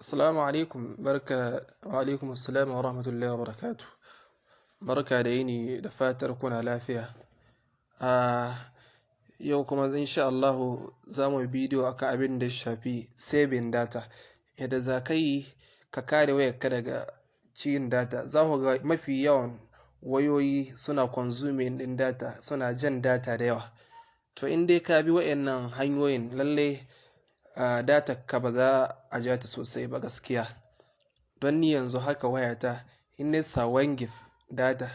Assalamu alaikum, barka wa alaikum assalam wa rahmatullahi wa barakatuh. Barka da yini, da fatar kuna lafiya. Yau kuma insha Allahu za mu yi bidiyo akan abin da ya shafi saving data. Yadda za ka yi ka kare wayarka daga cin data. Za ku ga mafi yawan wayoyi suna consuming ɗin data, suna jan data da yawa. To, in dai ka bi wa'innan hanyoyin, lallai data ka ba za a ja ta sosai ba gaskiya. Don ni yanzu haka wayata, in na sa 1 gig data,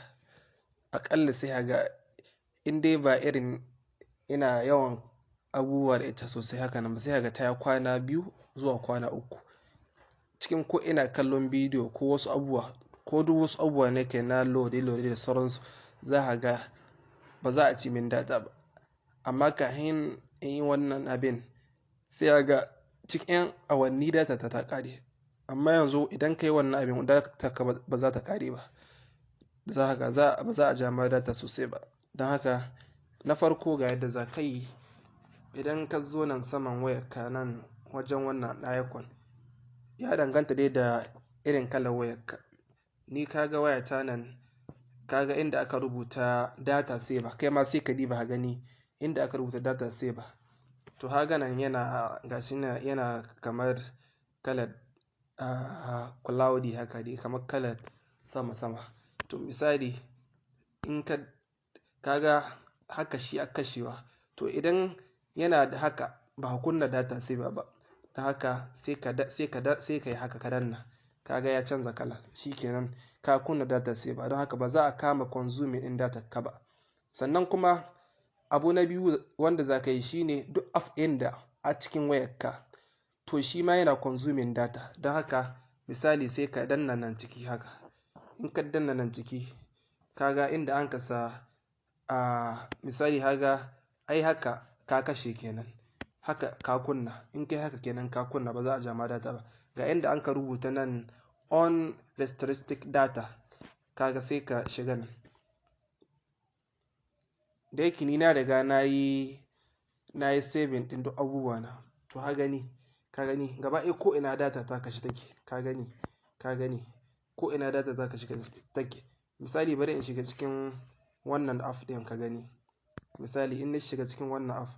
aƙalla sai ka ga in dai ba irin ina yawan abubuwa da ita sosai haka nan ba, sai ka ga ta yi kwana 2 zuwa kwana 3. Cikin ko ina kallon bidiyo ko wasu abubuwa ko duk wasu abubuwa nake na lode-lode da sauransu, za ka ga ba za a ci min data ba. Amma kafin in yi wannan abin, sai ka ga cikin awanni data ta ta ƙare. Amma yanzu idan ka yi wannan abin, data ka ba za ta ƙare ba. Za ka ga ba za a ja ma data sosai ba. Don haka, na farko, ga yadda za ka yi. Idan ka zo nan saman wayarka, nan wajen wannan icon, ya danganta dai da irin kalar wayarka. Ni ka ga wayata nan, ka ga inda aka rubuta data saver, kai ma sai ka diba ka gani inda aka rubuta data saver. To, ka nan yana gashi nan, yana kamar kalar cloudy haka dai, kamar kalar sama sama. To, misali in ka ga haka, shi aka kashewa. To, idan yana da haka, ba ka kunna data saver ba. Don haka sai ka yi haka, ka danna. Ka ga ya canza kala. Shi kenan, ka kunna data saver. Don haka ba za a kama consuming ɗin data ka ba. Sannan kuma abu na biyu wanda za ka yi shine, duk app ɗin da a cikin wayarka, to shi ma yana consuming data. Don haka, misali, sai ka danna nan ciki haka. In ka danna nan ciki, ka ga inda an ka sa a misali, haka, ai haka ka kashe kenan, haka ka kunna. In kai haka kenan ka kunna, ba za a ja ma data ba. Ga inda an ka rubuta nan "unrestricted data", kaga sai ka shiga nan. Da yake ni na riga na yi saving ɗin duk abubuwa na. To, ka gani, ka gani gaba ɗaya ko ina data ta kashe take. Ka gani, ka gani ko ina data ta kashe take. Misali, bari in shiga cikin wannan app ɗin ka gani. Misali, in na shiga cikin wannan app,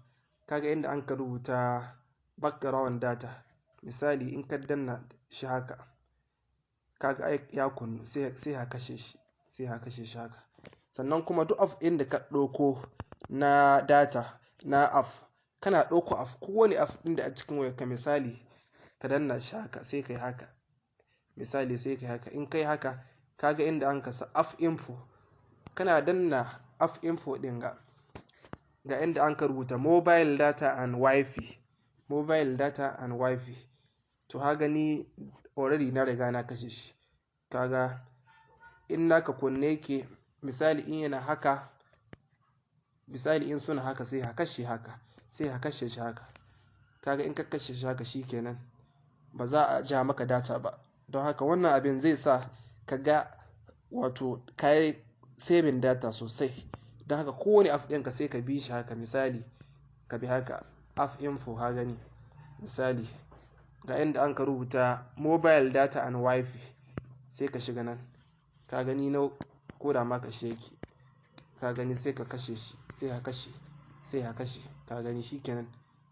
kaga inda an ka rubuta "background data". Misali, in ka danna shi haka, kaga ai ya kunnu, sai ka kashe shi, sai ka kashe shi haka. Sannan kuma duk app ɗin da ka ɗauko na data na app, kana ɗauko app, kowane app ɗin da a cikin wayarka, misali ka danna shi haka, sai ka yi haka. Misali, sai ka yi haka. In kai haka, kaga inda an ka sa "app info". Kana danna app info ɗin, ga inda an ka rubuta "mobile data and wifi", "mobile data and wifi". To, ka gani, already na riga na kashe shi. Kaga in naka kunne yake, misali in yana haka, misali in suna haka, sai ka kashe haka, sai ka kashe shi haka. Kaga in ka kashe shi haka, shikenan, ba za a ja maka data ba. Don haka wannan abin zai sa ka ga wato ka yi saving data sosai. Don haka kowane app ɗinka sai ka bi shi haka. Misali, ka bi haka app info, ka gani, misali ga inda an ka rubuta "mobile data and wifi", sai ka shiga nan. Ka gani na ko da ma kashe yake. Ka gani, sai ka kashe shi, sai ka kashe, sai ka kashe. Ka gani, shikenan.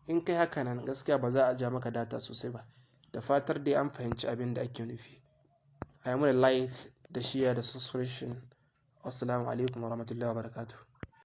In kai haka nan, gaskiya ba za a ja maka data sosai ba. Da fatar dai an fahimci abin da ake nufi. A yi mana like da share da subscription. Assalamu alaikum warahmatullahi wabarakatuh.